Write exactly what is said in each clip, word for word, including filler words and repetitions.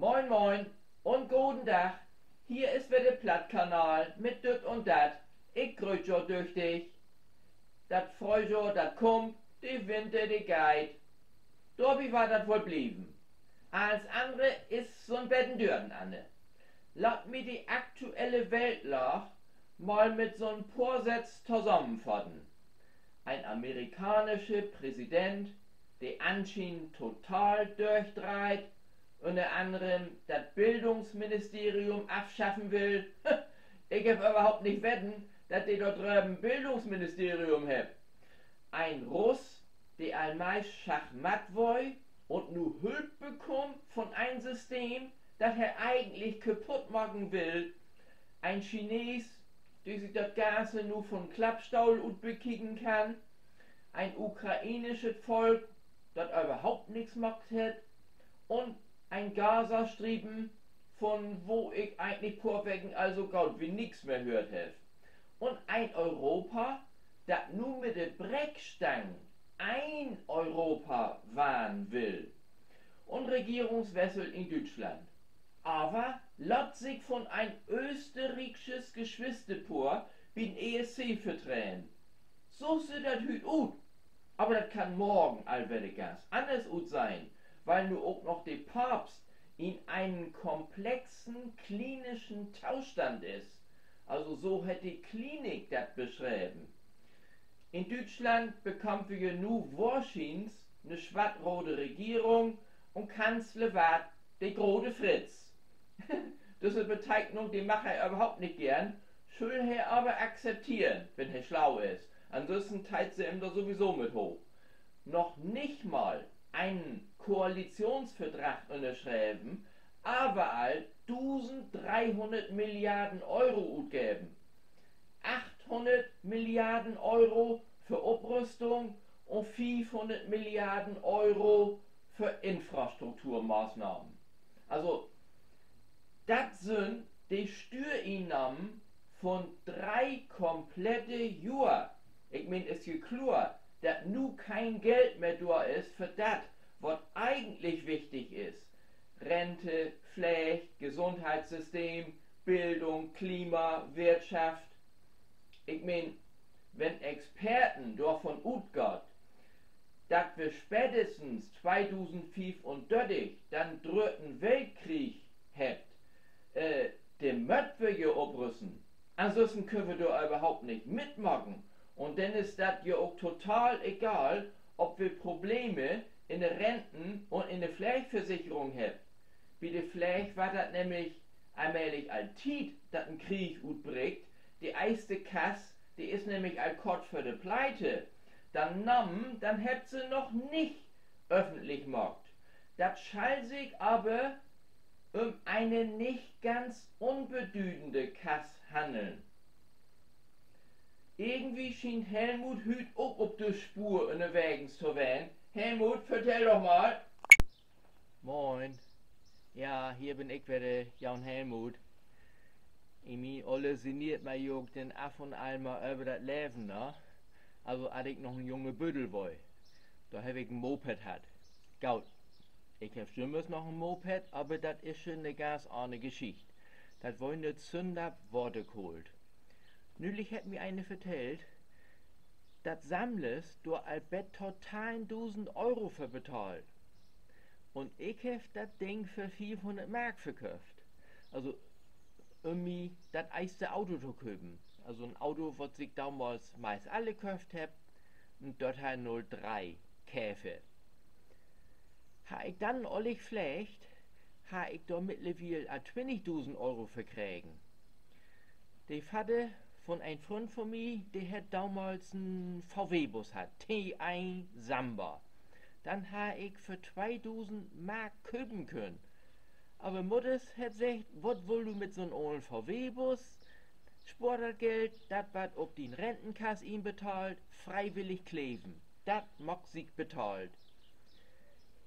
Moin, moin un goden Dag. Hier is wedder de Plattkanal mit Düt un Dat. Ik grööt jo düchtig. Dat Fröhjohr, dat kummt, de Winter, de geiht. Dorbi warrt dat woll blieven. Allens annere is so'n beten dör'nanner. Laat mi de aktuelle Weltlaag mal mit so'n poor Sätz tosamenfaten. En amerikaansche Präsident, de anschienend total dörchdreiht, ünner annern dat Bildungsministerium afschaffen will. Ik heff överhaupt nich weten, dat de dor dröben Bildungsministerium hebbt. En Russ, de al meist schachmatt weer un nu Hülp bekummt von en System, dat he egentlich kaputt maken will. En Chines, de sik dat Ganze nu von Klappstohl ut bekieken kann. En ukrainischet Volk, dat överhaupt nix maakt hett. Un en Gazastriepen, von wo ik egentlich poor Weken al so goot wie nix mehr höört heff. Un en Europa, dat nu mit de Breekstang een Europa warrn will. Un Regierungswessel in Düütschland. Aver laat sik von en öösterrieksch Geschwisterpoor bi'n E S C vertreden. So süht dat hüüt ut. Aver dat kann morgen al wedder ganz anners utsehn, wiel nu ok noch de Papst in enen komplexen klinischen Tostand is. Also so hett de Klinik dat beschreven. In Düütschland bekaamt wi ja nu wohrschiens 'ne swatt-rode Regierung un Kanzler warrt de grote Fritz. Düsse Beteiknung, de mag he överhaupt nich geern, schull he aver akzepteren, wenn he slau is. Ansünsten teiht se em dor sowieso mit hooch. Noch nich mal en Koalitschoonsverdrag ünnerschreven, aver al dusend dreehunnert Milliarden Euro utgeven. Achthundert Milliarden Euro för Oprüstung un fiefhunnert Milliarden Euro för Infrastrukturmaßnahmen. Also, dat sünd de Stüerinnahmen von dree komplette Johr. Ik meen, is je kloor, dat nu keen Geld mehr dor is för dat, wat egentlich wichtig is. Rente, Pleeg, Gesundheitssystem, Bildung, Klima, Wirtschaft. Ik meen, wenn Experten dorvon utgaht, dat wi spätestens tweedusendfiefunddörtig den drüdden Weltkrieg hebbt, äh, denn mööt wi je oprüsten. Ansünsten köönt wi dor överhaupt nich mitmaken. Un denn is dat ja ok total egal, of wi Probleme in de Renten un in de Pleegversicherung hebbt. Bi de Pleeg warrt dat nämlich allmählich al Tiet, dat en Krieg utbreekt. De eerste Kass, de is nämlich al kort vör de Pleite. Den Namen, den hebbt se noch nich öffentlich maakt. Dat schall sik aver üm ene nich ganz unbedüdende Kass hanneln. Irgendwie schient Helmut hüüt ok op de Spoor ünnerwegens to ween. Helmut, vertell doch mal. Moin. Ja, hier bün ik wedder, jo'n Helmut. In mien Oller sinneert man jo ok denn af un an mal över dat Leven na. Also, as ik noch en junge Büdel weer, dor heff ik en Moped hatt. Goot, ik heff jümmers noch en Moped, aver dat is schon 'ne ganz anner Geschicht. Dat weer 'ne Zünder-Waterkolt. Nülich hett mi een vertellt, dat Sammlers dor al bet to teihndusend Euro för betahlt. Un ik heff dat Ding för fiefhunnert Mark verköfft. Also, üm mi dat eerste Auto to köpen. Also en Auto, wat sik domals meist alle köfft hebbt, en Dörteihl null dree Käfer. Harr ik den ollig pleegt, harr ik dor mittlerwiel al twintigdusend Euro för kregen. De Vadder von en Fründ von mi, de hett domals en V W-Bus hatt, T een Samba. Den harr ik för tweedusend Mark köpen kunnt. Aver Mudders hett seggt: Wat wullt du mit so'n olen V W-Bus? Spoor dat Geld, dat warrt op dien Rentenkass inbetahlt, freewillig kleven. Dat maakt sik betahlt.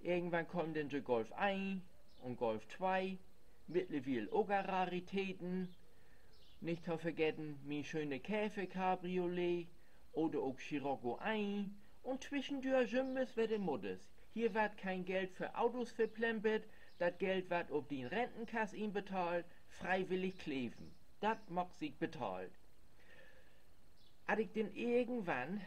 Irgendwann keem denn de Golf een un Golf twee, mittlerwiel ok al Raritäten. Nich to vergeten mien schöne Käfer-Cabriolet oder ok Scirocco een un twischendör jümmers wedder Mudders. Hier warrt keen Geld för Autos verplempert, Dat Geld, wat op dien Rentenkass inbetahlt, freiwillig kleven, dat maakt sik betahlt. As ik denn irgendwann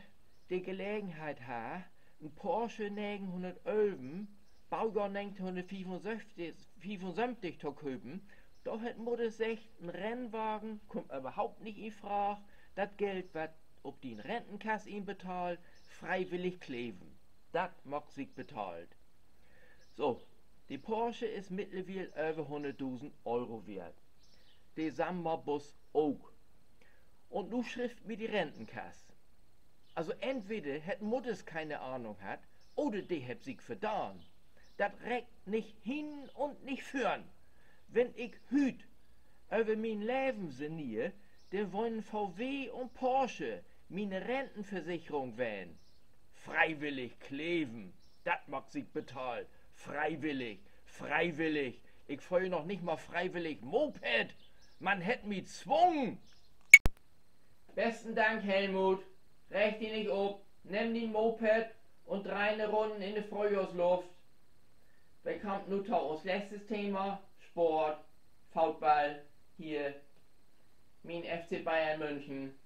de Gelegenheit harr, en Porsche negenhunnertölven, Baujohr negenhunnertfiefunsöventig, to köpen, do hett Mudder seggt: En Rennwagen kummt överhaupt nich in Fraag. Dat Geld, wat op dien Rentenkass inbetahlt, freiwillig kleven, dat maakt sik betahlt. So, de Porsche is mittlerwiel över hunnertdusend Euro weert. De Samba-Bus ok. Un nu schrifft mi de Rentenkass. Also entweder hett Mudders keine Ahnung hatt oder de hebbt sik verdaan. Dat reckt nich hin un nich vörn. Wenn ik hüüt över mien Leven sinneer, denn wören V W un Porsche miene Rentenversicherung ween. Freiwillig kleven, dat maakt sik betahlt. Freiwillig, freiwillig. Ik föhr noch nich mal freiwillig Moped. Man hett mi zwungen. Besten Dank, Helmut. Reg di nich op. Nehm dien Moped un dreih ne Runnen in de Fröhjohrsluft. Wi kaamt nu to uns letztes Thema: Sport, Football. Hier, mien F C Bayern München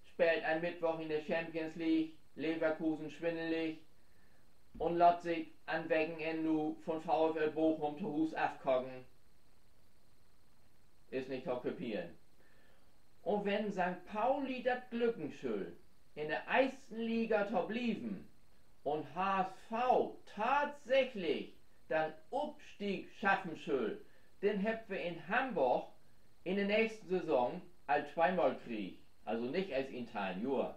speelt an Mittwoch in de Champions League, Leverkusen swinnelig un laat sik an Wekenenn nu von VfL Bochum to Huus afkaken. Is nich to kapieren. Un wenn Sankt Pauli dat glücken schull, in de eersten Liga to blieven, un HSV tatsächlich den Opstieg schaffen schull, denn hebbt wi in Hamborg in de nächsten Saison al tweemal Krieg, also nich eerst in teihn Johr.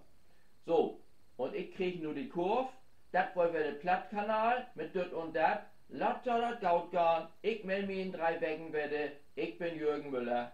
So, un ik krieg nu de Kurv. Dat weer wedder de Plattkanal mit Düt un Dat. Laat jo dat goot gahn. Ik mell mi in dree Weken wedder. Ik bün Jürgen Müller.